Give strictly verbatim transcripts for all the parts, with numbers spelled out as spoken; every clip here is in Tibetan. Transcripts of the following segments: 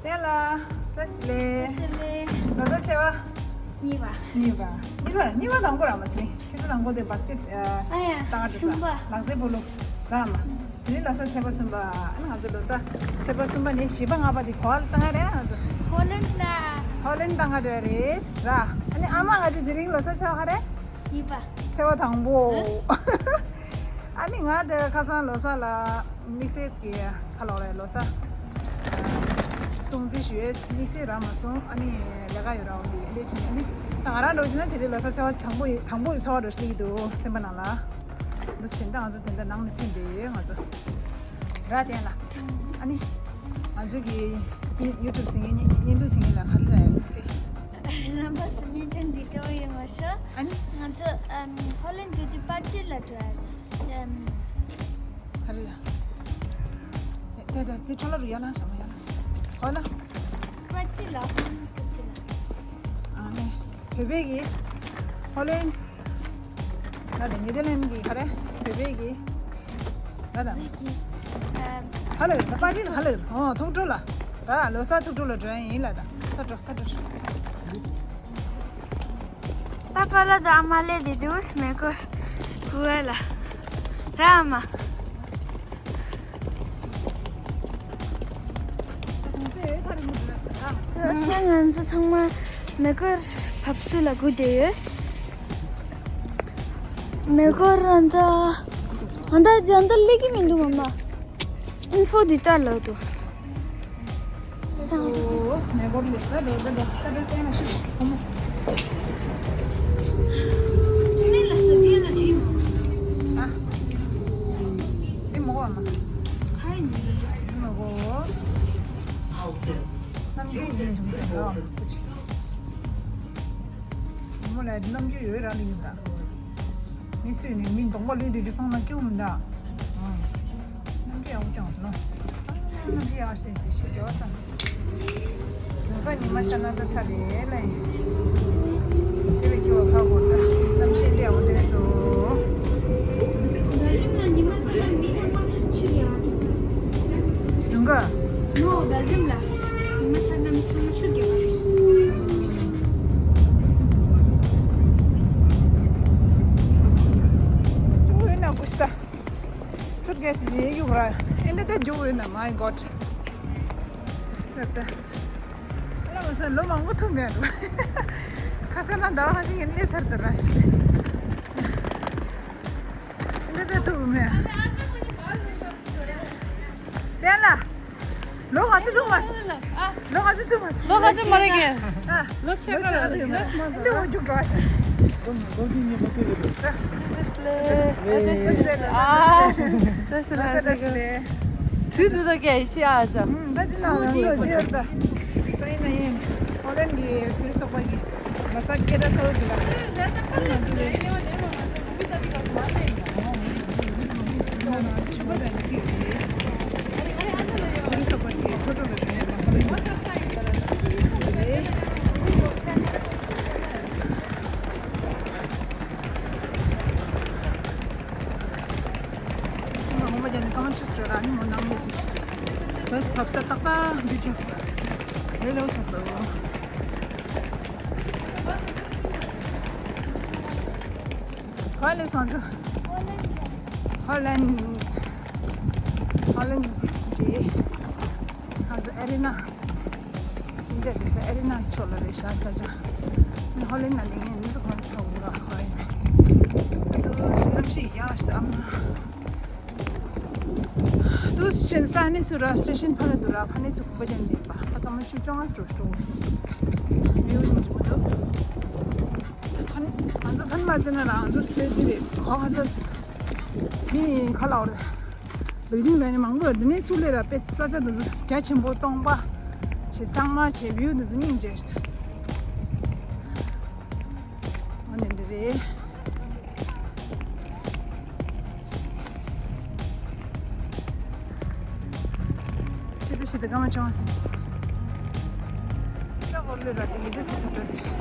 བསྟན་ལ། བཀྲ་ཤིས་བདེ་ལེགས། བཀྲ་ཤིས་བདེ་ལེགས། ལོ་གསར་ཚེས་པ། གཉིས་པ། གཉིས་པ། གཉིས་པ་གཉིས་པ་དང་པོ་ར་མ་ཟིན། ཁྱེད་ཚོ་དང་པོ་དེ་བ་སི་ཀེ་ཊི་ཨ་ཡ་བཏང་ག་འགྲོ་ས། གསུམ་པ། ལག་རྩེད་སྤོ་ལོ་ར་མ། དེ་ནི་ལོ་གསར་ཚེས་པ་གསུམ་པ། ཨ་ནི་ང་ཚོ་ལོ་གསར་ཚེས་པ་གསུམ་པ་ནི་བཞི་པ་ལྔ་པ་དེ་ག་པར་བཏང་ཡ་རེད། ང་ཚོ་ཧོ་ལན་ལ། ཧོ་ལན་བཏང་ག་འགྲོ་ཡ་རེད་ར། ཨ་ནི་ཨ་མ་ང་ཚོ་དེ་རིང་ལོ་གསར་ཚེས་པ་ག་རེ། གཉིས་པ། ཚེས་པ་དང་པོ། ཨ་ནི་ང་དེ་ཁ་སང་ལོ་གསར་ལ་དམིགས་བསལ་གྱི་ཁ་ལོ་རེད། ལོ་གསར་སྲུང་བརྩི་ཞུ་ཡས་དམིགས་བསལ་རག་མ་སོང་། ཨ་ནི་ལས་ཀ་ཡོད་ར། འོ་འདི་འདི་བྱས་ནས་ནི་ད་ང་རང་འགྲོ་བྱས་ན་དེ་རིང་ལོ་གསར་ཚེས་པ་དང་པོ་ཡི་དང་པོ་ཡི་ཚོར་བ་འགྲོ་སླེབས་ཀྱི་འདུག་སེམས་པ་ནང་ལ། འདི་བཞིན་ད་ང་ཚོ་དེ་འདྲ་ནང་ནས་ཐོན་བསྡད་ཡོད་ང་ཚོ་ར། བསྟན་ལ། ཨ་ནི་ང་ཚོ་གི་ཡུ་ཊུབ་ཟིན་ངེས་བརྙན་འདུག་ཟིན་ངེས་ལ་ག་རེ་ར་ཡ་དམིགས་བསལ། རྣམ་པ་ཚོ་བརྙན་འཕྲིན་འདི་སྤྲོ་བོ་ཡོད་མ་ཤོག་ཨ་ནི། ང་ཚོ་ཨམ་ཧོ་ལན་ཇུ་དི་པར་ཅི་ལ་འགྲོ་ཡ་རེད། ཨམ། ག་རེ་ཡ། དེ་དེ་དེ་ཁྲོ་ལ་རུ་ཡ་ལང་ཤ་མ་ཡ་ལང་ཤ། ཧོ་ལ། པར་ཅི་ལ་ཧོ་ལན་པར་ཅི་ལ། ཨ་ནི། བོད་པའི་གི་ཧོ་ལན། ད་དེ་ནེ་དར་ལན་གི་ག་རེ། བོད་པའི་གི་ད་ད། བོད་ཀྱི་ཨམ། ཧ་ལོ་ད་པར་ཅི་ལ་ཧ་ལོ། ཨོ་ཐུགས་སྤྲོ་ལ། ད་ལོ་གསར་ཐུགས་སྤྲོ་ལ་འགྲོ་ཡ་ཡིན་ལ། ད་ད་འགྲོ་ད་འགྲོ། ད་པཱ་ལགས་དང་ཨ་མ་ལགས་དེ་དུས་མེ་འཁོར་སྒུག་ལ་ར་ཨ་མ། ད་ང་ཚོ་ཚང་མ་མེ་འཁོར་བབས་ཚུལ་ལ་སྒུག་བསྡད་ཡོད། མེ་འཁོར་ཨ་མདའ་ཨ་མདའ་ཨ་མདའ་སླེབས་ཀྱི་མི་འདུག་ཨ་མ། ཨིན་ཧྥོ་འདི་ལྟར་ལབ་འདུག་མོ་ལ་རྣམ་འགྱུར་ཡོད་ར་ལ་ཡིན་ད། མི་སུས་ནས་མི་གདོང་པ་ལུས་དུས་ཀྱི་སོང་ན་སྐྱིད་པོ་མི་འདུག་ཨང་། རྣམ་འགྱུར་ཡག་པོ་བསྐྱངས་འདུག་ན། རྣམ་འགྱུར་ཡག་པོ་བསྟན་ཟེར་ཞིག་རྒྱལ་བ་སངས། ལུང་པ་ཉི་མ་ཤར་ན་ད་ཚར་རེད་ལ་ཡིན། དེ་ལས་སྐྱིད་པ་ཁ་བོར་ད་གནམ་གཤིས་འདི་ཡག་པོ་དེ་རེད་སོ། རྒྱ་གཞུང་ལ་ཉི་མ་ཤར་ན་མི་ཚང་མ་ཆུ་ཡག་འདུག་ལུང་ག་ནོ་རྒྱ་གཞུང་ལ་ཉི་མ་ཤར་ན་མི་ཚང་མ་ཆུ་རྒྱག་པ་རེད། ཨོ་ཡིན་ན་གོ་ཤི་ད། སུར་གེ་སི་ཡིན་ཡུག་ར། ཨེ་འདྲ་ད་རྒྱུག་ཡོད་ན། མའི་གོཌ། ད་ལྟ་ལ་མ་སོན་ལོ་མང་པོ་ཐུག་མེད་འགྲོ། ཁ་སང་ན་ཟླ་བ་ཁ་ཅིག་ངས་སླེབས་ཚར་དུ་ར་ཤི། ཨེ་འདྲ་ད་ཐུག་མེད། དེ་ལ། ལོ་ག་ཚོད་ཐུག་མ། ལོ་ག་ཚོད་ཐུག་མ། ལོ་ག་ཚོད་མ་རེད་གི། ལོ་ཆེ་ག་རེད། འདི་འོ་རྒྱུག་འགྲོ་ཨ་ཤ། ཨ། དུས་དུ་ད་ག་ཤི་ཨ་ཅག་ད་འདི་ན་ལོ་རྒྱུག་ད་སའི་ན་ཡིན། ཧོ་ལན་གི་ཕུ་ལི་སོག་པ་གི་ལོ་གསར་སྐད་གྲགས་ཚ་བོ་འདི་ལ། ངོ་མ་རྒྱ་ནི་ཀ་མ་ཆུ་སྤྲོད་ར་ནི་མོ་ནང་མི་ཟིག་བས་བབས་ས་ཏག་ཏག་འདི་ཆགས། རེ་རེ་བོ་ཆགས་སོ། ཧོ་ལན་སོང་ཚོ། ཧོ་ལན། ཧོ་ལན་གི་ང་ཚོ་ཨེ་རི་ན། འདི་འདི་ས་ཨེ་རི་ན་ཕྱོགས་ལ་རེད་ཤག་ས་ཆ། ཧོ་ལན་ན་འདི་ངས་འདི་ཚོ་གང་ཆགས་འུ་ར་ཧོ་ཡིན། ཨ་ཏོ་ཤི་ནམ་ཤི་ཡ་ཤི་ཨ་མ། དུས་ཕྱིན་ས་ནས་ཚུར་ར་སི་ཊེ་ཤན་ཕ་ག་འདུག་ར། ཕ་ནས་ཚུར་ཁུག་པ་ཅན་མེད་པ། ད་སྐར་མ་བཅུ་བཅོ་ལྔ་སྤྲོ་སྤྲོ་བོ་ཟེར་སོང་། མེའུ་ནི་འཇིགས་པོ་འདུག་ཕ་ནི་ང་ཚོ་ཕ་ནི་མ་བརྩི་ན་ར་ང་ཚོ་དེ་འདི་རེད་གོ་ང་ཚོ་མི་ག་ལ་འོ་རེད། བིལ་ཌིང་དང་ནི་མང་པོ་ཡོད། འདི་ནས་ཚུར་སླེབས་ར་དཔེ་ས་ཆ་འདི་ཚོ་རྒྱ་ཆེན་པོ་སྟོང་པ། བྱས་གཙང་མ་བྱས་བིའུ་འདི་ཚོ་སྙིང་རྗེ་ཞིག་འོ་ནི་འདི་རེད། ཆུ་ཚོད་བཞི་དང་སྐར་མ་བཅོ་ལྔ་ཟིན་པས། ཤ་སྐོར་ལོས་ར་དེ་ལས་ཟེར་ཟེར་ས་འགྲོ་དེ་ཤི།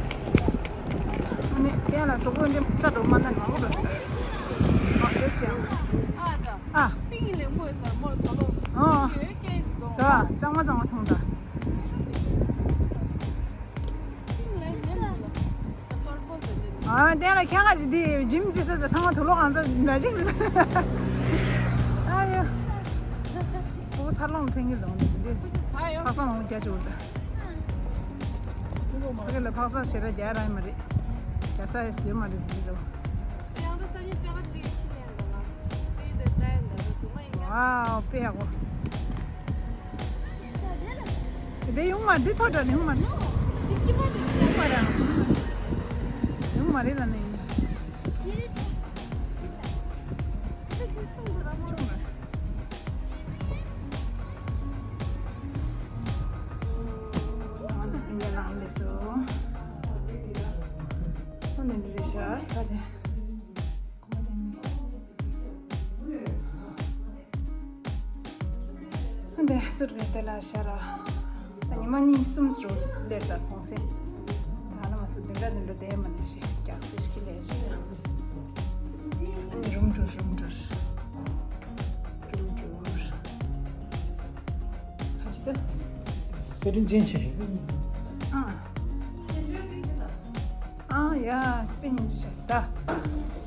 ཨ་ནི་གཏན་ལ་གཟུགས་པོ་འདི་རྩ་འགྲོ་མ་ན་མང་པོ་འགྲོ་ས། ཨ་འགྲོ་ཤི་ཡང་། ཨ་ཙ། ཨ། ཨ། གཙང་མ་གཙང་མ་མཐོང་ད། ཨ་བསྟན་ལ་ཁྱེད་ང་ཅི་འདི་ཇིམ་ཅི་ས་དེ་ཚང་མ་དུག་ལོག་གང་ཚ་མེ་ཇིག་རེད། ཨ་ཡོ། ཁོ་ཚར་ལོང་ཕན་གི་ལོང་འདི་འདི། ཁ་སང་ལོང་རྒྱ་ཆེ་བོ་ད། ཕ་གི་ལ་ཕག་ས་ཞེ་ར་རྒྱ་ར་མ་རེད། རྒྱ་ས་ཡ་ཟེར་མ་རེད་འདི་ལོ། ཝའོ་དཔེ་ཡག་པོ། དེ་ཡོང་མ་འདི་ཐོ་འདྲ་ནི་ཡོང་མ་ནི། ཡོང་མ་ར། ཡོང་མ་རེད་ལ་ནི། ཆུང་མ། ང་ཚོ་ཕིང་གི་ལང་ལས་སོ། ཁོ་ནི་འདི་ལས་ཤ་སྟ་དེ། འདི་སུཊ་ཀེས་དེ་ལ་ཤར་ར། ད་ཉི་མ་གཉིས་གསུམ་ཞིག་སླེབས་ད་ཁོང་སེ། ད་ལ་མ་སུ་བདུན་ཕྲག་བདུན་ཕྲག་དེ་མ་ནས་ཤིག་རྒྱག་སེ་ཞིག་ལས་ཤིག་ཨ་ནི་རུམ་ཊུར་རུམ་ཊུར། རུམ་ཊུར། ཁ་ཅི་ད། སེ་ཊིང་ཅེན་ཇི་བྱེད་ཤིག་ཨ། ཨ་ཡ། དཔེ་ཉིན་ཅུ་ཆ་ད།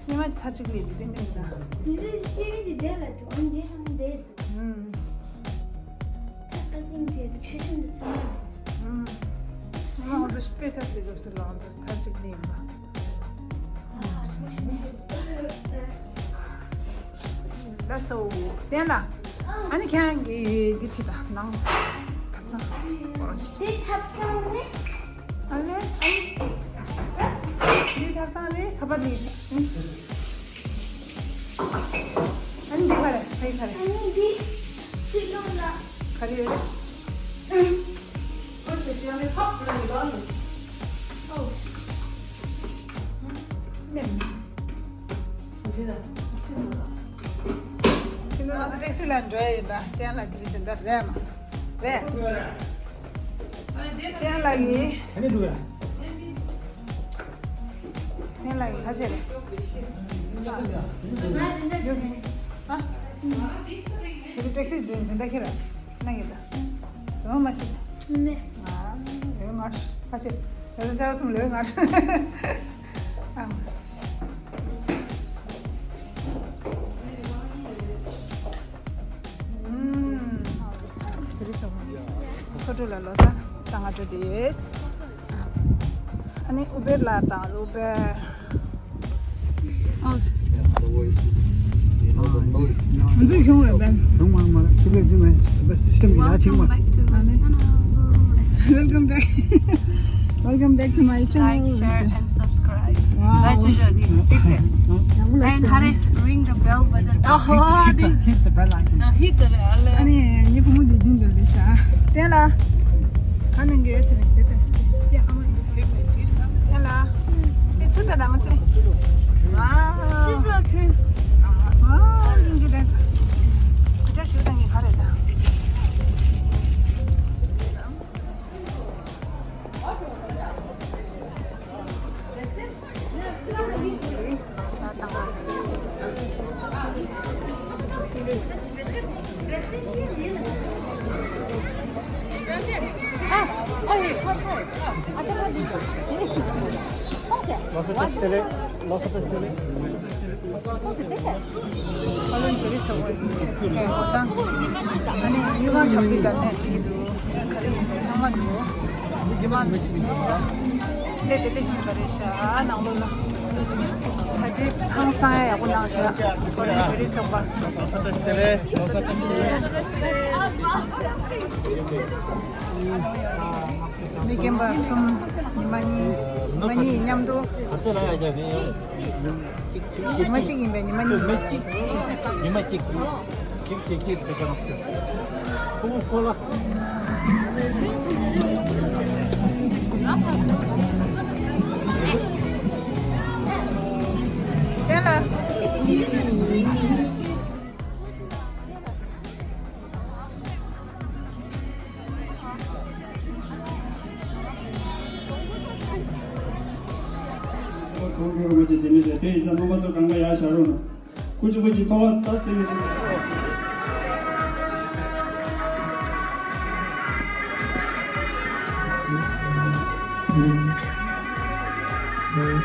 ཉི་མ་ཚར་གཅིག་ལས་འདི་དེ་མིན་ད། དེ་དེ་ལྕེ་མི་དེ་དེ་ལ་དུ་ཨ་ནི་དེ་ཨ་ནི་དེ་དུ། ཨུམ། ད་ད་ཀུན་བྱས་དུ་ཆོས་ཆུང་དུ་ཚང་མ། ཨུམ། ཉི་མ་ང་ཚོ་དཔེ་ཚ་ཟེར་སྐབས་སུ་ལ་ང་ཚོ་ཚར་གཅིག་ལས་ཡིན་པ། ལགས་སོ། བསྟན་ལ། ཨ་ནི་ཁྱེད་རང་གི་འདི་ཚིག་དང་ནང་ཐབ་ཚང་། འདི་ཐབ་ཚང་རེད། ཨ་ལེ། འདི་ཐབ་ཚང་རེད་ཁ་པར་འདི། ཨ་ནི་འདི་ག་རེ་ཕ་ཡི་ག་རེ། ཨ་ནི་འདི་ཕྱི་ལོགས་ལ། ག་རེ་ཡོད་རེད། ཨོ། ནེམ། ཕྱི་ལོགས་ལ་ཊེག་སི་ལ་འགྲོ་ཡ་ཡིན་པ། བསྟན་ལ་དེ་རིང་སྦྱིན་བདག་རེད་མ་རེད། བསྟན་ལ་ཡིན། བསྟན་ལ་ཡིན་ཁ་ཤས་རེད། ཨ། དེ་རིང་ཊེག་སི་སྦྱིན་བདག་ཁྱེད་རང་གནང་གི་ད། ཟ་མ་མ་ཤེས་ད། ནེ། ང་ལོས་ངར་ཁ་ཆེ། ལོས་ཟ་ཟ་བ་སུམ་ལོས་ངར། ཨམ། ཨུམ། ཨ་ཟོ། བེ་རི་སོ། ཁོ་ཕྲུག་ལ་ལོ་གསར་བཏང་ག་འགྲོ་དེས། ཨ་ནི་ཨུ་བེར་ལ་དང་ཨུ་བེར། Oh. Yeah, otherwise it's, you know, the noise. ང་ཚོས་ཤོང་རེད་པས། ཤོང་མ་མ་ཁྱི་ལས་ཅི་མ་སི་པ་སི་སི་ཊེམ་ལ་ཆིང་མ། Welcome back to my channel. Welcome back. Welcome back to my channel. Like, share and subscribe. Wow. Like, share, and subscribe. ཡག་པོ་ལ་And སྟེ། Hit the bell button. Oh, hit the, hit the bell icon. Hit the bell. ཨ་ནི་ངའི་བུ་མོ་འདི་མདུན་དུ་བསྡད་ཤག་བསྟན་ལ། ག་ནས་འགྱོ་ཟེར་ནས་དེ་ལྟ་ཞིག་ཡ་ཨ་མ་ཡིན། ཡ་ལ། དེ་ཚུར་ད་ད་མ་ཟེར། ཝའོ། ཅི་ལ་ཁྱོད། ཝའོ་རིན་ཆེན་ལྡན། ཁུ་ཅག་ཞིག་ད་ངས་ག་རེ་ད། ཨ་ལོན་བེ་རི་སོ་ཝེལ་ཀམ། ཨ་ནི་ཡུལ་ཁམས་ཆགས་པའི་ག་ནས་བྲིས་འདུག་ག་རེ་ཡིན་པ་ཚང་མ་འདུག་ལས་དེ་ལས་ཤིག་ག་རེ་ཤག་ནང་ལོགས་ལ། ད་ལྟའི་ཧང་སང་ཡག་པོ་གནང་ཤག་ཁོ་རང་བོད་རིགས་ཚོགས་པ། མི་རྒན་པ་གསུམ། ཉི་མ་གཉིས། ཉི་མ་གཉིས་མཉམ་དུ། ཉི་མ་གཅིག་ཡིན་པས་ཉི་མ་གཉིས་ཡིན་པས། ཉི་མ་གཅིག་གཅིག་བྱེད་ཀྱི་དེ་ག་རང་ཁོ་ཁོ་ལ། དེ་ལ། ཨོ་ཐོག་གི་རོ་མ་ཅི་དེ་མི་དེ་དེ་ཡིན་ཙང་རྣམ་པ་ཚོ་གང་ག་ཡར་བཞག་རོགས་གནང་། ཀུ་ཅི་ཀུ་ཅི་ཐོག་ལ་ལྟ་ཟེར་གི་འདུག་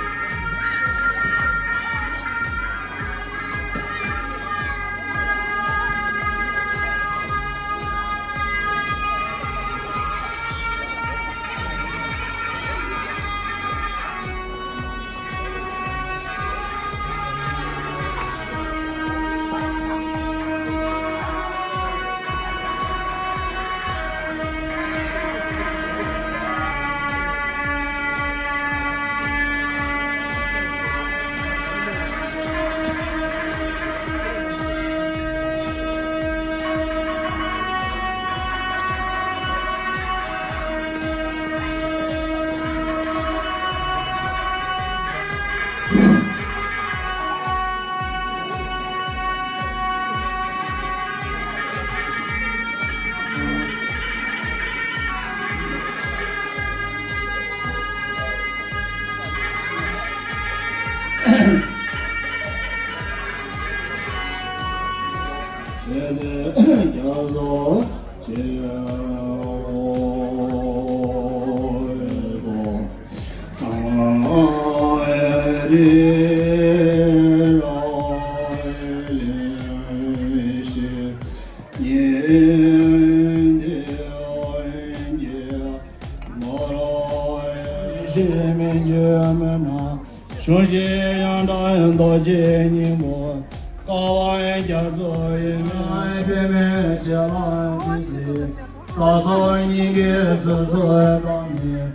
གཞུང་ཞིག་ཡང་དག་རྡོ་རྗེ་སྙིང་པོ། དཀའ་བ་རྒྱ་མཚོ་ཡི་མེ། པདྨའི་བྱེ་བ་འདི་ཡིས། བདག་སོགས་སྙིང་གའི་ཟུར་ཚོགས་དང་ནི།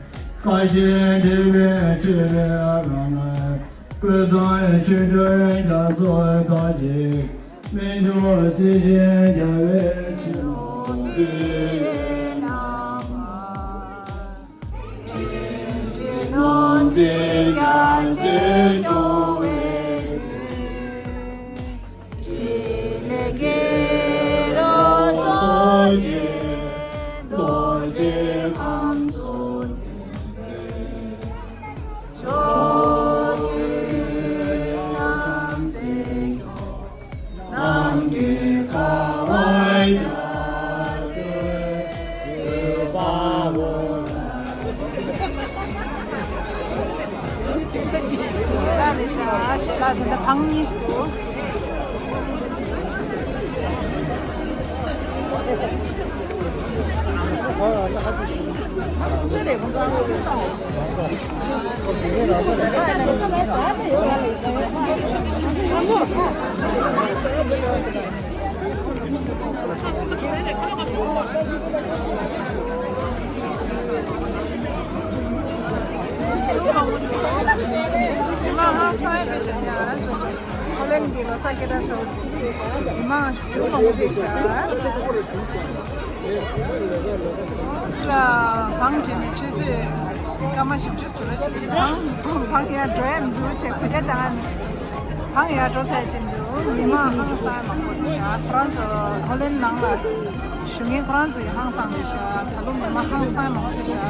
བཀའ་བཞིན་སྒྲུབ་པའི་མཆོད་པའི་རང་ངམ། སྐུ་གསུང་ཆོ་འཕྲུལ་རྒྱ་མཚོ་དག་ཅིང་། སྨན་མཆོག་གསེར་ཞུན་རྒྱལ་བའི་ཕྱིར། ལུང་བསྟན་གནང་། ཕྲིན་ལས་རྒྱ་ཆེར་སྐྱོང་བའི། ཕྲིན་ལས་སྐྱེ་རུ་སོགས་ཀྱི། རྡོ་རྗེ་ཁམས་གསུམ་འདུས་པའི། ཕྱོགས་བཅུའི་བྱང་སེམས་མཆོག། ནམ་མཁའི་ཁ་བ་རྒྱ་མཚོའི་དབུས་པ་ལུ། ཞལ་ལག་རེད་ཤག་ཞལ་ལག་དེ་འདྲ་བང་གཉིས་འདུག་ཧ་སང་ཡ་མེད་ཤག་ཡ། ཧོ་ལན་གྱི་ལོ་གསར་སྐད་གྲགས་ཚ་བོ་དེ། མི་མང་ཞེ་པོ་མང་པོ་ཕེབས་ཤག་འདི་ལ་བང་སྒྲིག་ནས་ཆུ་ཚོད་སྐར་མ་བཞི་བཅུ་ཙམ་ཞིག་ཡིན། བང་བང་ཡར་འགྲོ་ཡ་མི་འདུག་ཅེས་གུས་བཀུར་བཏང་ནས་བང་ཡར་འགྲོ་ཚར་བཞིན་དུ་མི་མང་ཧང་སང་མང་པོ་ཕེབས་ཤག་ཁོ་རང་ཚོ་ཧོ་ལན་ནང་ལ་བཞུགས་མཁན་ཁོ་རང་ཚོ་ཡང་ཧང་སང་ཕེབས་ཤག་ད་ལོ་མི་མང་ཧང་སང་མང་པོ་ཕེབས་ཤག་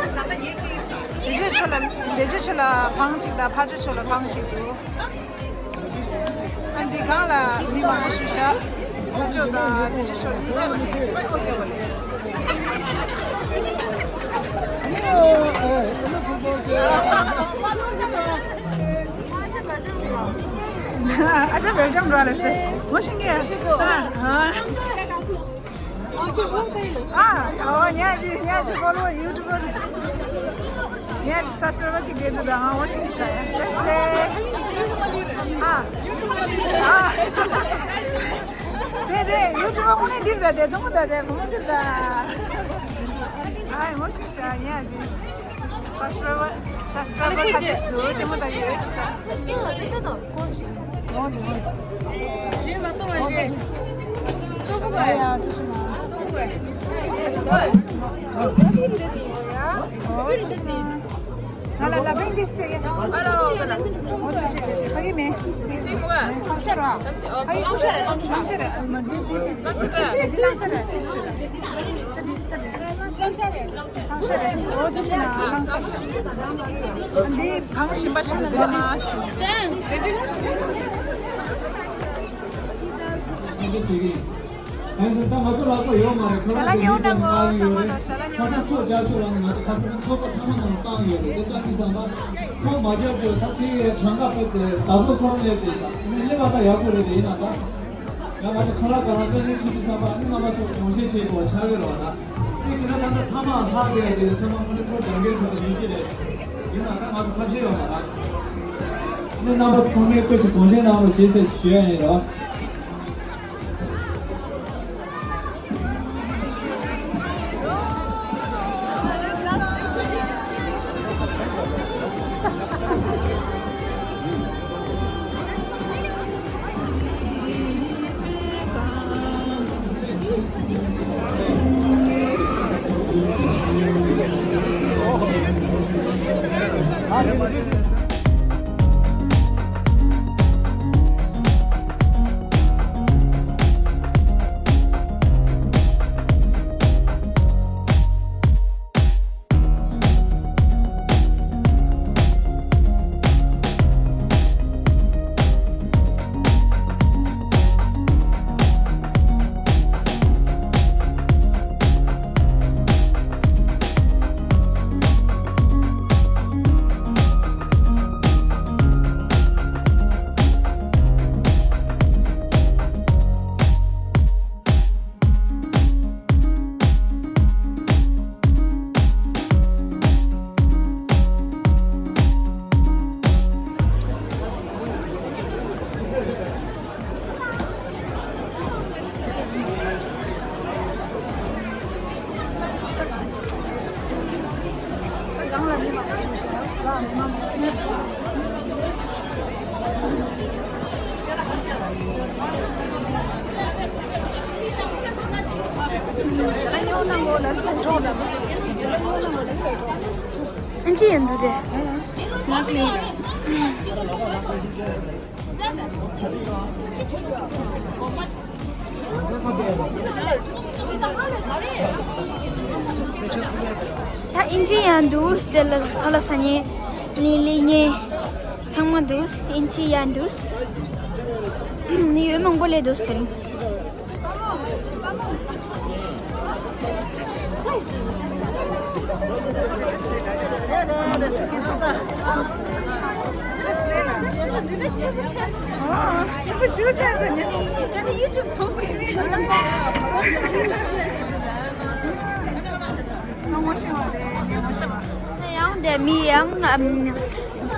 བདེ་ཆོས་ཆོས་ལ་བདེ་ཆོས་ཆོས་ལ་བང་གཅིག་དང་ཕ་ཆོས་ཆོས་ལ་བང་གཅིག་འདུག་ཨ་འདི་སྒང་ལ་མི་མང་པོ་ཞིག་བཞག་ཕ་ཆོས་དང་བདེ་ཆོས་ཆོས་གཉིས་ཆ་ལ་མི་ཁོ་སྐྱོ་བ་རེད། ཨ་ཅག་སྦེལ་ཇམ་འགྲོ་རེད་ཟེར། ངོ་ཤེས་ཀྱི། ཨ་ཨ། ཨ་ཨོ་ཉ་ཅི་ཉ་ཅི་ཕོ་ལོ་ཡུ་ཊུབ་པར། ཉ་ཅི་སབ་སི་ཀ་རའེབ་ཅིག་དགོས་འདུག་ད་ང་ངོ་ཤེས་ཟེར་ཡ། བཀྲ་ཤིས་བདེ་ལེགས། ཨ་ཨ། དེ་དེ་ཡུ་ཊུབ་པར་དངོས་གནས་འདིར་ད་དེ་ཐུང་ངུ་ད་དེ་བུ་མོ་འདིར་ད། ཨ་ངོ་ཤེས་ཟེར་ཉ་ཅི། སབ་སི་ཀ་རའེབ་པར་སབ་སི་ཀ་རའེབ་པར་ཁ་ཤས་འདུག་དེ་མོ་ད་ཡོད་ས། ཨོ་དེ་ཨོ་དེ་ཨོ་དེ་ཨོ་དེ་ཨོ་དེ་ཨོ་དེ་ཨོ་དེ་ཨོ་དེ་ཨོ་དེ། ང་ལ་ལ་བེང་ཏིས་སྟེ་གེ། ཨ་ལ་ཨོ་ལ། ཨོ་ཏུ་ཤེ་ཏུ་ཤེ་ཕ་གི་མེ། ཕག་ཤ་ར། ཕ་གི་ཕག་ཤ་ཕག་ཤ་ར། མ་འདི་འདི་ཏིས། འདི་ལང་ཤ་ར་ཏིས་ཅུ་ད། ཏ་ཏིས་ཏ་ཏིས། ཕག་ཤ་ར་སི་ཨོ་ཏུ་ཤེ་ན་ཕག་ཤ། འདི་ཕག་ཤིན་པ་ཤིན་ཏུ་འདི་ལ་མ་ཤིན། ཨ་ནི་ད་ང་ཚོ་ལག་པ་ཡོད་མ་རེད། ཁོ་རང་ཞལ་ལག་ཉོ་ན་ངོ་ཙམ་མ་ལ་ཞལ་ལག་ཉོ་ན། ཁ་སང་ཚོགས་རྒྱག་ཚོགས་ལ་ནི་ང་ཚོ་ཁ་སང་ཚོགས་པ་ཚང་མ་ནང་བཏང་ཡོད་རེད། དེ་ལྟ་དུས་ཙམ་པ་ཁོང་མ་རྒྱབ་རྒྱུ་ད་དེ་གྲངས་ཀ་ཕེབས་ཏེ་བདག་པོ་ཁོ་རང་སླེབས་ཏེ་ཤག་ནི་སླེབས་པ་ད་ཡག་པོ་རེད། དེ་ཡིན་ན་ད་ཡང་ང་ཚོ་ཁོ་རང་ག་རང་བཀའ་དྲིན་ཆེ་དུས་ཙམ་པ་ནི་རྣམ་པ་ཚོ་ངོ་ཤེས་བྱེད་དགོས་ཆགས་ཡོད་རེད་བ་ད། དེ་ཁྱེད་རང་ད་ལྟ་ཐ་མག་ལྷག་བསྡད་དེ་ལས་ཚང་མ་དངོས་གནས་ཐུགས་དགའ་མཁན་ཁོ་ཚོ་ཡིན་གྱི་རེད། ཡིན་ན་ད་ང་ཚོ་ཐབས་ཤེས་ཡོད་མ་རེད། ཨ་ནི་རྣམ་པ་ཚང་མས་སྐུ་མཁྱེན་དགོངས་བཞེས་གནང་རོགས་བྱེད་ཟེར་ཞུ་ཡ་ཡིན་རོགས། ཨན་ཅི་ཡན་དུ་དེ། སྨག་ལེ། ད་ཨིན་ཇི་ཡང་འདུག་དེ་ལ་ཁ་ལག་ཟ་མཁན། ནི་ལི་ཉེ། ཚང་མ་འདུག་ཨིན་ཇི་ཡང་འདུག་ནི་ཡོད་མང་པོ་སླེབས་འདུག་དེ་རིང་། ཡང་དེ་མི་ཡང་ཨམ།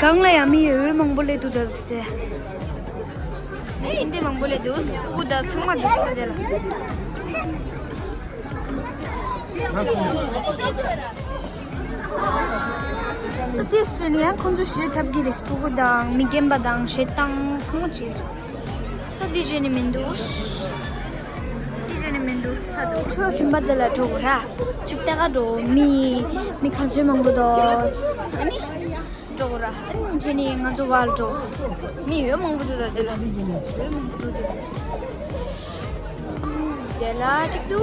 གང་ལ་ཡང་མི་འོས་མང་པོ་སླེབས་འདུག་ད་དེ། ཨེ་ཨིན་ཇི་མང་པོ་སླེབས་འདུག་སྤུ་གུ་དང་ཚང་མ་འདུག་དེ་ལ། ད་དེ་སྤྱིར་ནི་ཡང་ཁོང་ཚོ་གཞས་འཁྲབ་ཀྱི་རེད། སྤུ་གུ་དང་མི་རྒན་པ་དང་གཞས་བཏང་ཁོང་ཚོ་བྱེད། ད་དེ་བྱས་ནི་མི་འདུག་དེ་བྱས་ནི་མི་འདུག་ས་འདུག་ཆོས་གཞན་པ་དེ་ལ་འགྲོ་དགོས་ར། ཅིག་ལྟ་ག་འགྲོ། མི་མི་ག་ཚོད་མང་པོ་འདུག་ཨ་ནི། འགྲོ་ར། ཨ་ནི་ཇོ་ནི་ང་ཚོ་བར་འགྲོ། མི་ཡོད་མང་པོ་འདུག་ད་དེ་ལ་ཡོད་མང་པོ་འགྲོ་དེ། དེ་ལ་གཅིག་ཏུ།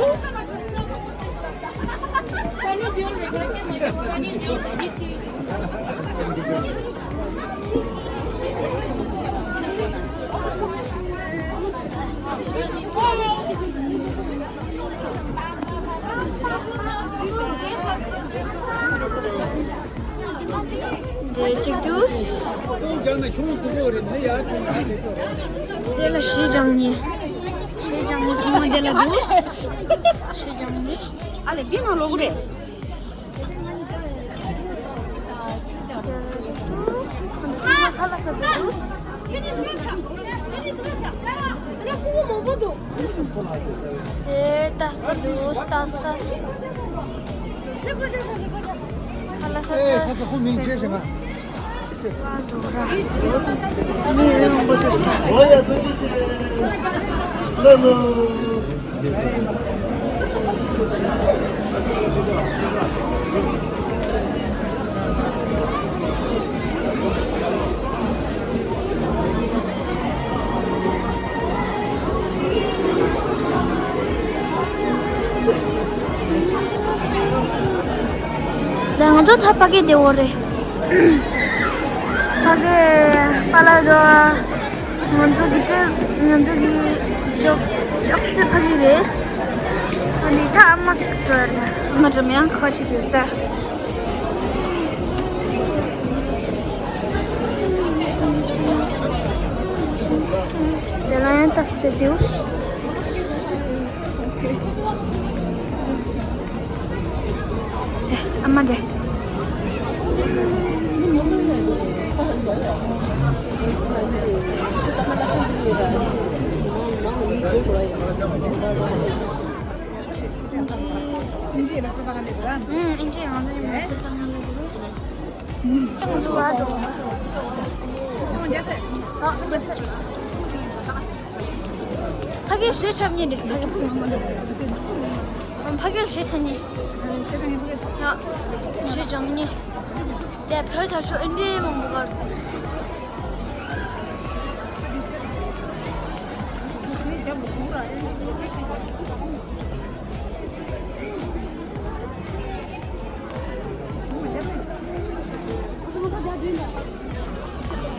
དེ་གཅིག་ཏུ། དེ་ལ་གཞས་སྦྱང་ནི། གཞས་སྦྱང་ནི་ཚང་མ་དེ་ལ་འདུག་གཞས་སྦྱང་ནི། ཨ་ལེ་འདི་ནང་ལོག་རེད། ཁ་ལག་ཟ་འདུག་དེ་ལྟ་ས་འདུག་ལྟ་ས་ལྟ་ས། ཁ་ལག་ཟ་ས། ཨེ་ཁ་ཁ་ཁོ་མིང་ཆེ་ཞེ་མ། ཨ་འགྲོ་ར། མི་ཡོད་མང་པོ་འདུག་ས། ད་ང་ཚོ་ད་ཕ་གི་དེ་འོ་རེད། ཕ་གི་པཱ་ལགས་ཚོ། ང་ཚོ་གི་ཏྲེ་ང་ཚོ་གི་ཅོག་ཅོག་ཙེ་ཕ་གི་རེད། ཨ་ནི་ད་ཨ་མ་འགྲོ་ཡ་རེད། ཨ་མ་འགྲོ་མི་ཡང་ཁ་ཆེ་དེ་ལྟ། དེ་ལ་ཡང་ལྟ་ཟེར་དེའུ། ཨ་མ་དེ། ཨིན་ཇི་ཡིན་ན་ས་ད་ག་འདི་ག་ར། ཨུམ། ཨིན་ཇི་ང་ཚོ་ཡིན་ན་ས་ད་ག་འདི་ག་ར། ང་ཚོ་བ་དང་། ཨ། ཕ་གིར་ཞེ་ཆབ་ཉེ་རེད། ཕ་གིར་ཕ་གིར་ཞེ་ཆ་ཉེ། ཕ་གིར་ཞེ་ཆ་ཉེ། ཡ། ཞེ་ཆ་ཉེ། དེ་བོད་ཐར་ཆོ་ཨིན་དྲེ་མང་པོ་གར།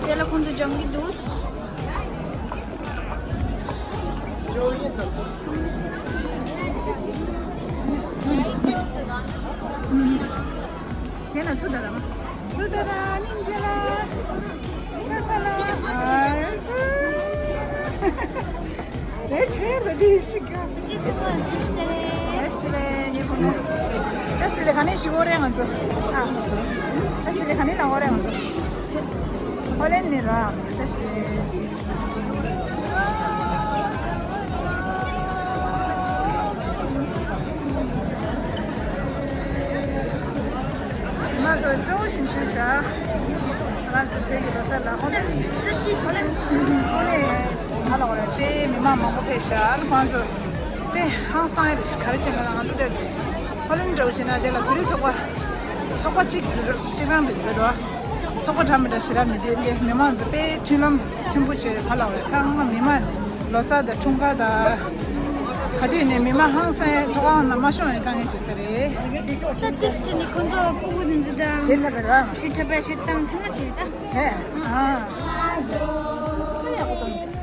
དེ་ལ་ཁོང་ཚོ་སྦྱང་གི་འདུག། དེ་ན་སུ་ད་ར་མ། སུ་ད་ར་སྙིང་རྗེ་ལ། ཤ་ཚ་ལ། ཨ་སུ། དེ་ཆེ་ར་དེ་ཤི་ག། ཨེ་སྟེ་ལེ་ཉེ་གོ་ནོ། ཨེ་སྟེ་ལེ་ག་ནས་ཤི་འོ་རེ་ང་ཚོ། ཨ། ཨེ་སྟེ་ལེ་ག་ནས་ལ་འོ་རེ་ང་ཚོ། ཨོ་ལེན་ནི་ར། ཨེ་སྟེ་ལེ། ང་ཚོ་སྤྲོ་བོ་ཞིག་ཞུས་བཞག་ང་ཚོ་བོད་ཀྱི་ལོ་གསར་ལ་ཨོ་ལེན། ཨོ་ལེན། ཨོ་ལེན། ཧ་ལ་འོ་རེ་དཔེ་མི་མང་མང་པོ་ཕེབས་བཞག་ང་ཚོ་དཔེ་ཧང་སང་ཡ་རེ་ཞིག་ག་རེ་བྱས་ན་ང་ཚོ་དེ་ཨོ་ལེན་འདྲ་བོ་བྱས་ན་དེ་ལ་བོད་རིགས་ཚོགས་པ་ཚོགས་པ་གཅིག་གཅིག་རང་རེད་དོ། ཚོགས་པ་འདྲ་མི་འདྲ་ཞེ་དྲག་མི་འདུག་ལས་མི་མང་ཚོ་དཔེ་མཐུན་ལམ་མཐུན་པོ་བྱས་ཧ་ལ་བ་ཚང་མ་མི་མང་ལོ་གསར་དང་འཁྲུངས་སྐར་དང་ག་དུས་ནས་མི་མང་ཧང་སང་ཚོགས་ཁང་ནང་མ་ཤོང་ཡང་དཀའ་ངལ་བྱེད་ས་རེད། ད་ཏིས་ཅི་ནི་ཁོང་ཚོ་སྤུ་གུ་དེ་ཚོ་དང་ཞེ་དྲག་པའི་རང་ཞེ་དྲག་པའི་ཞེ་སྡང་ཐེངས་མ་བྱེད་ད། ཧེ། ཨ། ཁ་ཡག་པོ་གཏོང་།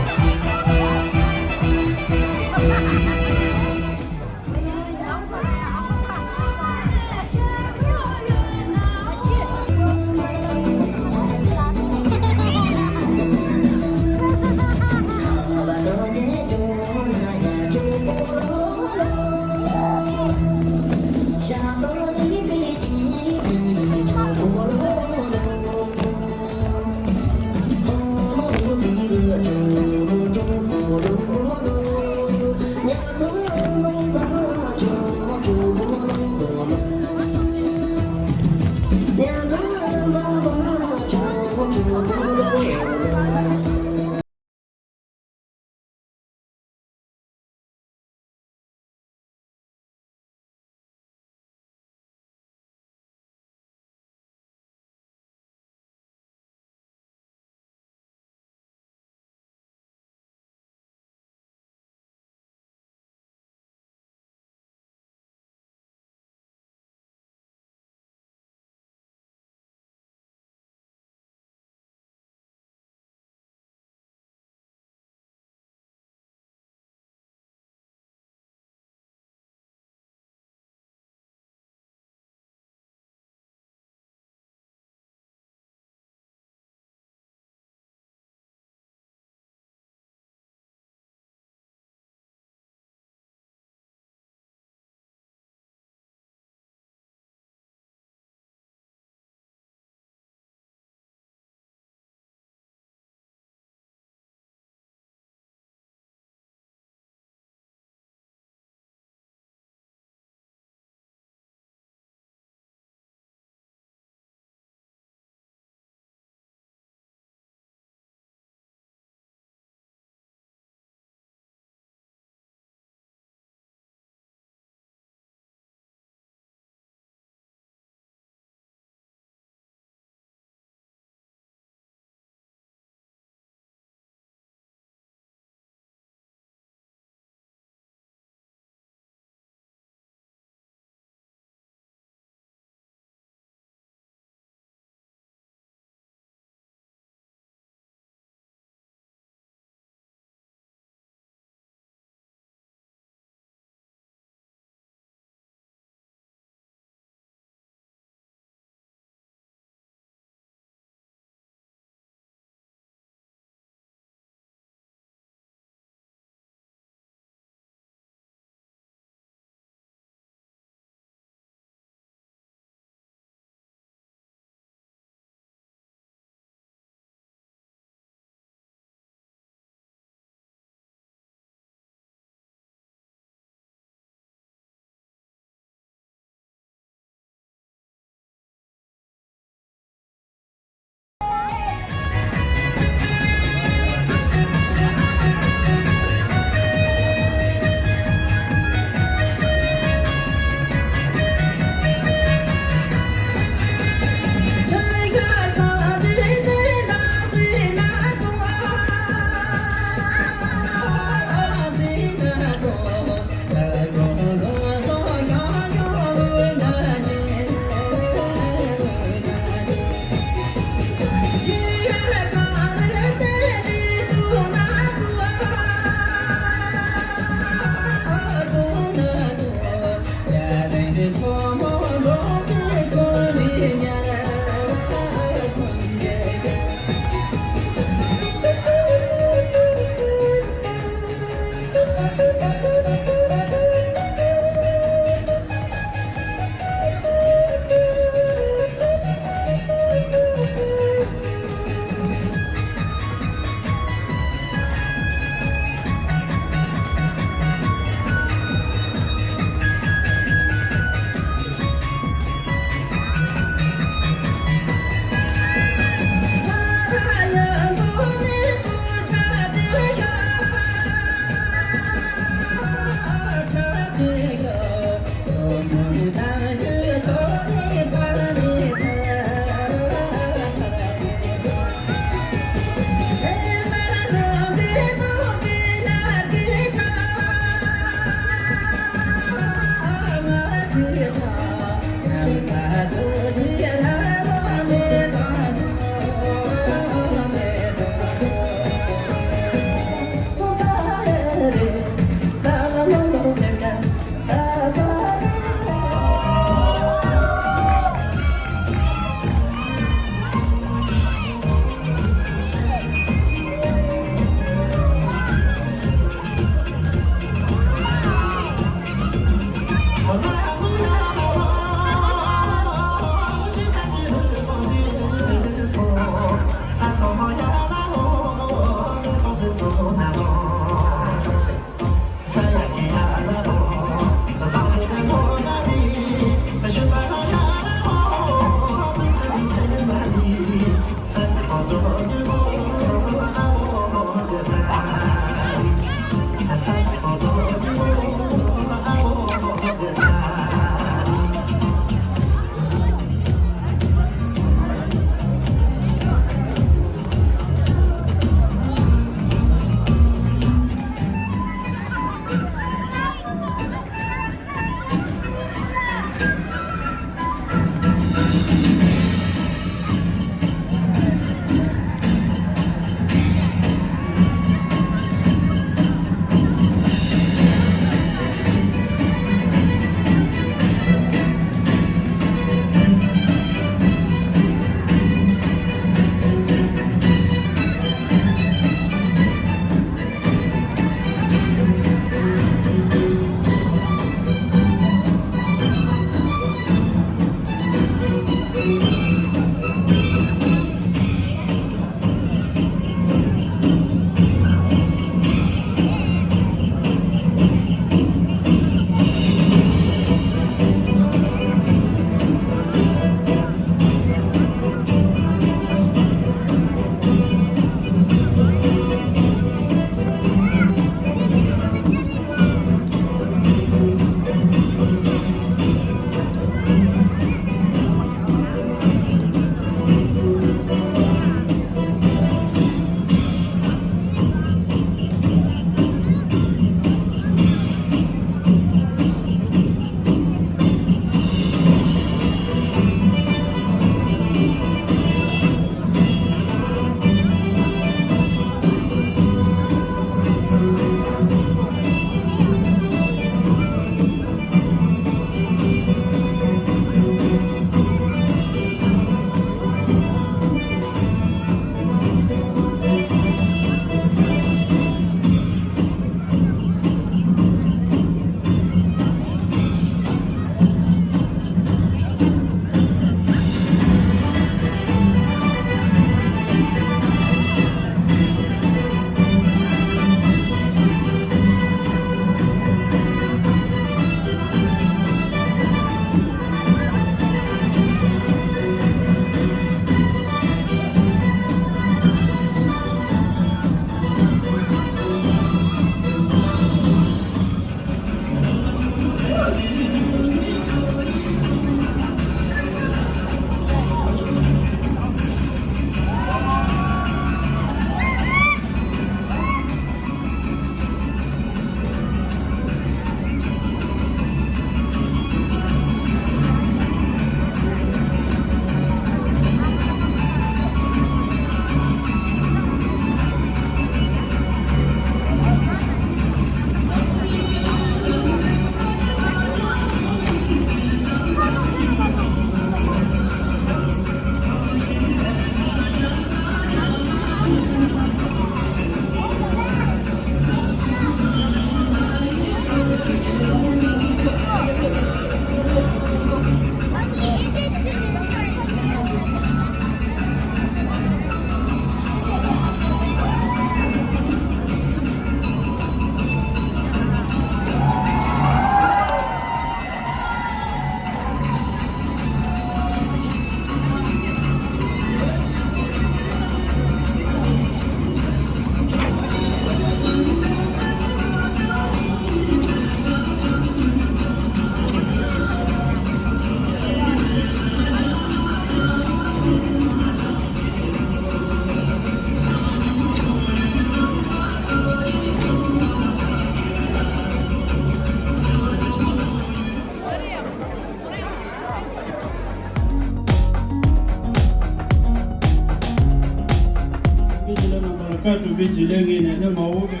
བཀའ་སྒྲུབ་པའི་རྒྱུན་ལས་ངོས་ནས་ནི་མ་འོངས་པའི་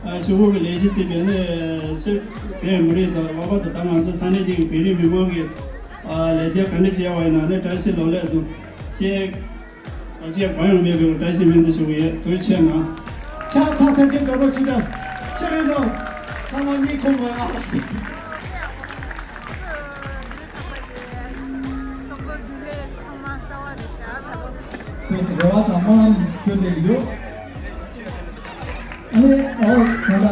ཨ་ཤོག་བུ་གི་ལས་གཞི་བརྩིས་པའི་ནི་སེ་བའི་མི་རིགས་དང་ལྷག་པར་དུ་ད་ང་ཚོ་ས་གནས་འདི་གི་བོད་རིགས་མི་མང་གི་ཨ་ལས་དོན་ག་འདྲ་བྱས་པ་ཡིན་ན་ནི་བཀྲ་ཤིས་ལོ་ལེགས་དང་ཞེས་ཨ་ཅེ་གང་ཡང་མེད་པའི་བཀྲ་ཤིས་སྨོན་འདུན་ཞུ་གི་ཡོད། ཐུགས་རྗེ་ཆེ་གནང་། ཕྱག་འཚལ་ཐལ་གྱི་མཛད་སྒོ་ཇི་ལྟར་ཁྱེད་རེད་དོ། ཚང་མ་གཉིད་ཁུག་མ་ཨ། ཚོགས་གཙོ་རྒྱུན་ལས་ཚང་མ་གསར་བ་རེད་ཤག་ད་ལོ། ཁོས་རེ་བ་དང་སྨོན་ལམ་ཞུ་བསྡད་ཀྱི་ཡོད། ཨ་ནི་ཨོ་ད་ལྟ་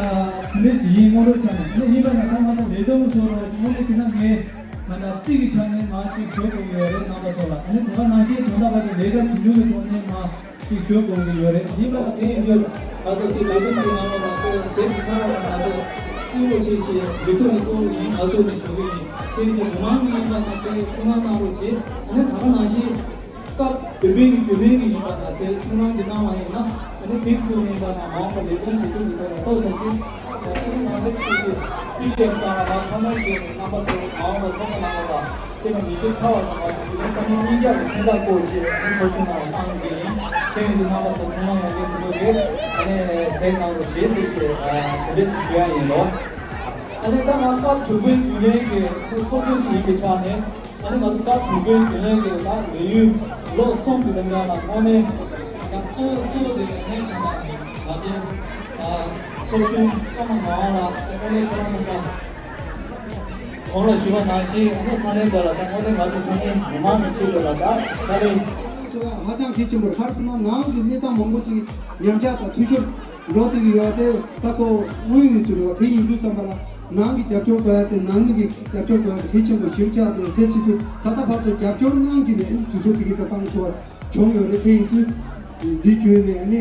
དེ་འདྲས་ཀྱི་ཡིན་དངོས་གནས་ཆ་ནས་ཨ་ནི་ཡིན་པ་ན་ད་ང་ཚོ་ལས་དོན་སོགས་ལ་དངོས་གནས་བྱས་ན་ངས་ད་ལྟ་རྩིས་ཀྱི་ཆ་ནས་མ་གཅིག་ཞུ་དགོས་ཀྱི་ཡོད་རེད་རྣམ་པ་ཚོ་ལ། ཨ་ནི་དེ་ག་ནང་བཞིན་ད་ལྟ་བར་དུ་ལས་ཀ་བྱེད་མྱོང་གི་ཐོག་ནས་མ་གཅིག་ཞུ་དགོས་ཀྱི་ཡོད་རེད། ཡིན་པ་དེ་ཡིན་དུས་ང་ཚོ་དེ་ལས་དོན་དེ་ནང་ལ་ང་ཚོ་ཞེ་དྲག་ཁ་ལ་ང་ཚོ་སེམས་ཁུར་བྱེད་ཆེད་ལས་དོན་ནི་བསྐོང་གི་ཡིན། ང་ཚོ་ནི་ཞུ་གི་ཡིན། དེ་ཡིན་དུས་མི་མང་གི་ཡིན་པ་ན་དེ་ཐུགས་སྣང་གནང་རོགས་བྱེད། ཨ་ནི་ད་ག་ནང་བཞིན་སྐབས་བདུན་པའི་གི་རྒྱུན་ལས་ཀྱི་ཡིན་པ་ན་དེ་ཐུགས་སྣང་ཅིག་གནང་བ་ཡིན་ན་ཨ་ནི་དེའི་ཐོག་ནས་ཡིན་པ་ན་མ་འོངས་པ་ལས་དོན་བྱེད་ཐུབ་ཀྱི་ཐོག་ལ་ཏོག་ཙམ་ཅིག་ད་ཚེ་རིང་ནང་སེམས་ཅིག་ཅིག་ཕུལ་བྱས་ཡིན་པ་ན་ཐ་མལ་ཞིག་རྣམ་པ་ཚོ་མ་འོངས་པ་ཚོགས་པ་ནང་ལ་དང་། དེ་ལ་མི་ཚེ་ཚར་བ་དང་མ་གཏོགས་དེ་ནས་བསམ་ཡས་སྙིང་གྲགས་ཀྱི་མཚན་རྟགས་བཀོད་ཅེས་ཨ་ནི་ཚོགས་ཆུང་ནང་ལ་བཏང་གི་ཡིན། དེ་ཡིན་དུས་རྣམ་པ་ཚོ་ཐུགས་སྣང་ཡོང་མཁན་དེ་ཚོ་དེ་ཨ་ནི་གཟིགས་གནང་རོགས་བྱེད་ཟེར་ཅེས་དེ་འདྲས་ཞུ་ཡ་ཡིན་ལོ། ཨ་ནི་ད་ང་སྐབས་དྲུག་པའི་རྒྱུན་ལས་ཀྱི་ཚོགས་གཙོ་ཅིག་ཡིན་པའི་ཆ་ནས་ཨ་ནི་ང་ཚོ་སྐབས་དྲུག་པའི་རྒྱུན་ལས་ཀྱི་ད་ལས་ཡུན་ལོ་གསུམ་གྱི་རིང་ལ་དངོས་གནས་ད་གཙོ་བོ་གཙོ་བོ་དེ་ནས་ང་ཚོ་ཚོགས་གཞོན་ཀརྨ་ངག་དབང་ལགས་དངོས་གནས་ཁོ་རང་དང་ད། གོང་ལ་ཞུས་པ་ནང་བཞིན་ཨ་ནི་ས་གནས་འདི་ལ་ད་དངོས་གནས་ང་ཚོ་ས་གནས་མི་མང་གི་ཆེད་དུ་ལ་ད་ད་རེས། ཧ་ཅང་གལ་ཆེན་པོ་རེད། ག་རེ་ཟེར་ན་ནང་གི་གནས་སྟངས་མང་པོ་ཅིག་ཉམས་ཆག་དང་འཐུས་ཤོར་འགྲོ་བསྡད་ཀྱི་ཡོད་དེ་ད་ཁོ་དངོས་ཡོད་གནས་ཚུལ་རེད་བ། དེ་ཡིན་དུས་ཙམ་པ་ལ་ནང་གི་རྒྱབ་སྐྱོར་དགོས་ཡ་དེ་ནང་མི་གི་རྒྱབ་སྐྱོར་དགོས་ཡ་དེ་གལ་ཆེན་པོ་ཞེ་པོ་ཆགས་འདུག་དེ་བྱེད་དུས་ད་ལྟ་བར་དུ་རྒྱབ་སྐྱོར་གནང་གི་ནས་ཨ་ནི་དུས་ཚོད་དེ་གི་ད་བཏང་ཐུབ་པ་བྱུང་ཡོད་རེད། དེ་ཡིན་དུས་འདི་བརྗོད་ནས་ཨ་ནི་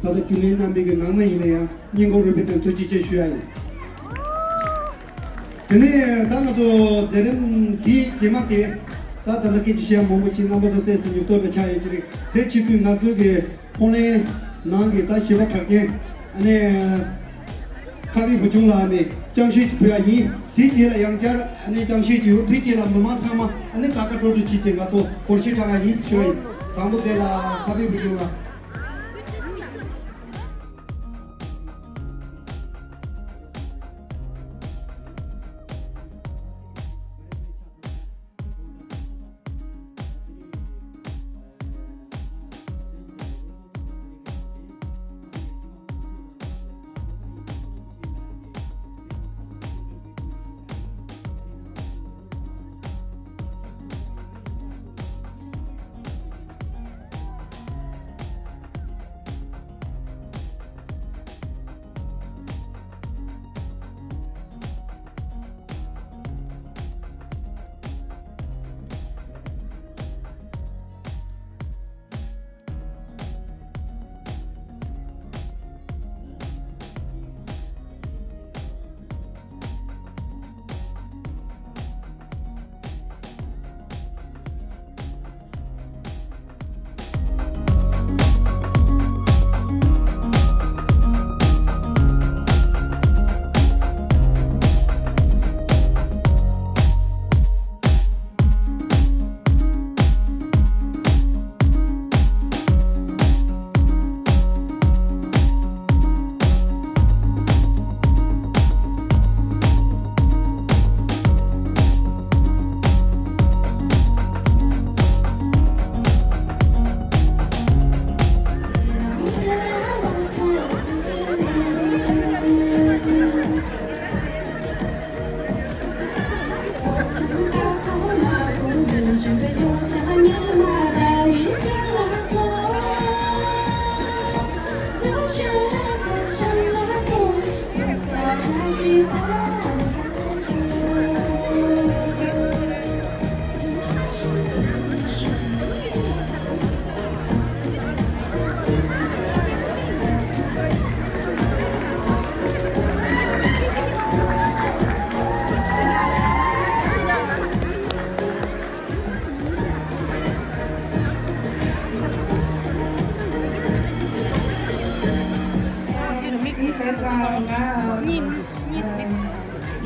ད་ལྟ་རྒྱུན་ལས་རྣམ་པའི་གི་ནང་མ་ཡིན་ན་ཡང་། སྙིང་ཁོང་རུས་པའི་གཏིང་ཐུགས་རྗེ་ཆེ་ཞུ་ཡ་ཡིན། དེ་ནས་ད་ང་ཚོ་མཛད་རིམ་འདིའི་རྗེས་མ་དེ་ད་ད་ལྟ་སྐད་ཆ་བཤད་ཡ་མང་པོ་ཅིག་རྣམ་པ་ཚོ་ཏོག་ཙམ་ཉུང་ཏོག་ཙམ་ཆགས་ཡོད་ཀྱི་རེད། དེ་བྱེད་དུས་ང་ཚོའི་གི་ཕོ་ལྷན་ནང་གི་ད་བཞི་པ་གྲགས་ཅན་ཨ་ནི་ཁ་བི་བུ་ཆུང་ལགས་ནས་ཅང་ཤེས་ཅིག་ཕུལ་ཡ་ཡིན། དེའི་རྗེས་ལ་ཡང་བསྐྱར་ཨ་ནི་ཅང་ཤེས་ཅིག་ཡོད། དེའི་རྗེས་ལ་མི་མང་ཚང་མ་ཨ་ནི་དགའ་དགའ་སྤྲོ་སྤྲོ་བྱེད་ཅིག་ང་ཚོ་སྒོར་གཞས་འཁྲབ་ཡ་ཡིན་ཞུ་ཡ་ཡིན། དང་པོ་དེ་ལ་ཁ་བི་བུ་ཆུང་ལགས།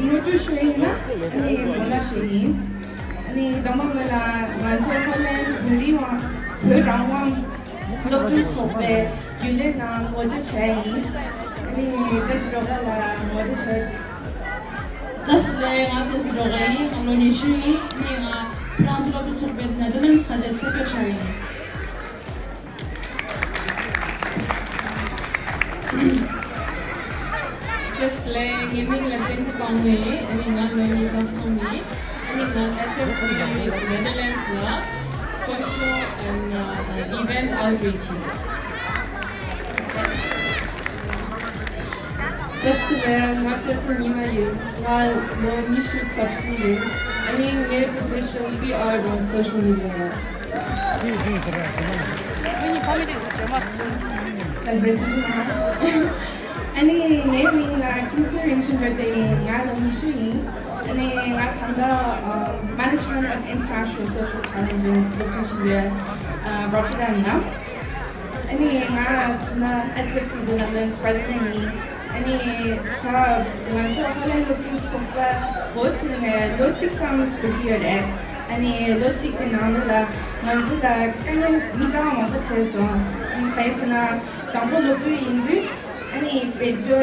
ངོ་སྤྲོད་ཞུ་ཡིན་ན་ཨ་ནི་མོ་ན་ཞུ་ཡིན། ཨ་ནི་དང་པོ་ང་ལ་ང་ཚོ་ཧོ་ལན་བོད་རིགས་དབང་བོད་རང་དབང་ སློབ་ཕྲུག་ཚོགས་པའི་རྒྱུན་ལས་ནང་ངོ་སྤྲོད་བྱས་ཡིན། ཨ་ནི་བཀྲ་ཤིས་རོགས་ལ་ངོ་སྤྲོད་བྱས། བཀྲ་ཤིས་བདེ་ལེགས། ང་བཀྲ་ཤིས་རོགས་ཡིན། ང་ལོ་ཉི་ཤུ་ཡིན། ཨ་ནི་ང་ཕ་རན་སི་སློབ་ཕྲུག་ཚོགས་པའི་ནེ་དར་ལེན་སི་ཁ་ཆེ་སེ་ཀེ་ཊི་རི་ཡིན། བཀྲ་ཤིས་བདེ་ལེགས། ངའི་མིང་ལ་བསྟན་འཛིན་དཔལ་མོ་ཡིན། ཨ་ནི་ང་ལོ་ཉི་ཤུ་རྩ་གསུམ་ཡིན། ཨ་ནི་ང་ཨེས་ཨེཕ་ཊི་ནེ་དར་ལེན་སི་ལ་Social and uh, Event Outreach ཡིན། བཀྲ་ཤིས་བདེ་ལེགས། ང་བཀྲ་ཤིས་ཉི་མ་ཡིན། ང་ལོ་ཉི་ཤུ་རྩ་བཞི་ཡིན། ཨ་ནི་ངའི་པོ་སི་ཤན་པི་ཨར་དང་སོ་ཤལ་མི་ཌི་ཡ་ཡིན། ཨ་ནི་ངའི་མིང་ལ་ཀུན་གསལ་རིན་ཆེན་རྡོ་རྗེ་ཡིན། ང་ལོ་ཉི་ཤུ་ཡིན། ཨ་ནི་ང་ད་ལྟ་ཨ་Management of International Social Challenges སློབ་སྦྱོང་བྱེད་པའི་ཨ་རོ་ཊར་ཌམ་ནང་། ཨ་ནི་ང་ད་ལྟ་ཨེས་ཨེཕ་ཊི་ནེ་དར་ལེན་སི་པི་རེ་སི་ཌེན་ཊི་ཡིན། ཨ་ནི་ད་ང་ཚོ་ཧོ་ལན་སློབ་ཕྲུག་ཚོགས་པ་འགོ་ཚུགས་ནས་ལོ་གཅིག་ཙམ་འགྲོ་གི་ཡོད་རེད། ཨ་ནི་ལོ་གཅིག་དེ་ནང་ལོགས་ལ་ང་ཚོ་ལ་དཀའ་ངལ་མི་འདྲ་བ་མང་པོ་འཕྲད་སོང་། ཨ་ནི་གང་ཡིན་ཟེར་ན་དང་པོ་སློབ་ཕྲུག་ཡིན་དུས་ཨ་ནི་བེད་སྤྱོད་